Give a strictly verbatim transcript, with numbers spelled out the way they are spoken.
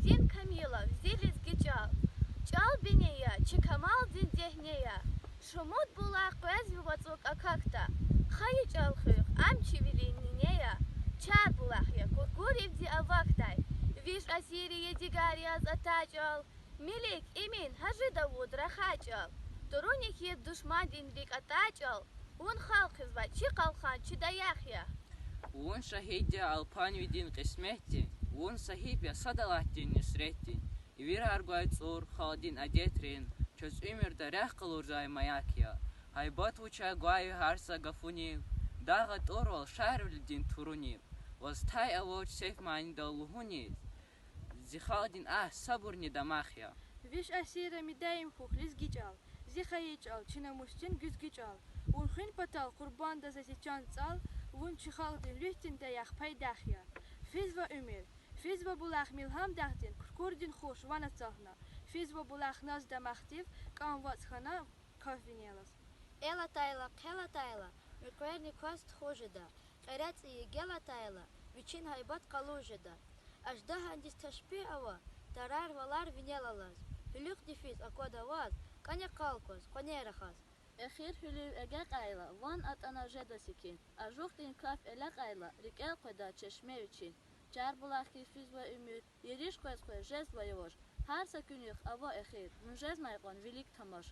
Виликдин камилав зи лезги чӀал. ЧӀал бине я, чи камалдин дегьне я. Шумуд булах къвезва вацӀук акахьда. Хайи чӀал хуьх, ам чи вилин нине я. Чарбулах я Куркуривди авахьдай. Виш асирри ядигар яз атай чӀал. Мелик, Эмин, Гьажи Давуд рахай чӀал. Туруник я душмандин рикӀ атай чӀал. Вун халкьдин ваъ, чи къалхан, чи даях я. Вун шагьид я алпанвидин кьисметдин, вун сагьиб я сад Аллагьдин нусретдин. Вирар гвай цӀур халкьдин адетрин, чаз уьмуьрда рехъ къалурзавай маяк я. Гьайбат вуч я гвай ви гьар са гафунив, дагъ атӀурвал Шарвилидин турунив. Ваз тай авач сеф манидал лугьуниз, зи халкьдин агь, сабурни дамах я. Виш асирра мидаим хьухь, лезги чӀал, зи хайи чӀал, чи намусдин гуьзгуь чӀал. Вун хуьн патал къурбанда за зи чан-цӀал, вун чи халкьдин, руьгьдин даях, пайдах я. Физва уьмуьр, физва булах Милгьам-дагъдин, Куркурдин хуш ван ацална. Физва булах наз-дамахдив, кӀан вацӀ хьана каф винел алаз. Эл атайла, хъел атайла, муькъверни кваз тухуз жеда, кьерецӀи егел атайла, вичин гьайбат къалуз жеда. Аждагьандиз ташбигь ава тарар-валар винел алаз, гьуьлуьхъди физ аквада ваз, кӀане къал кваз, къванер рахаз. Эхир гьуьлуьв агакьайла, ван атӀана жеда секин, ажухдин каф элякьайла, рикӀел къведа чешме вичин. Чарбулах хьиз физва уьмуьр, ериш къвез-къвез жезва яваш, гьар са куьнихъ ава эхир, вун жезмай кьван вилик тамаш.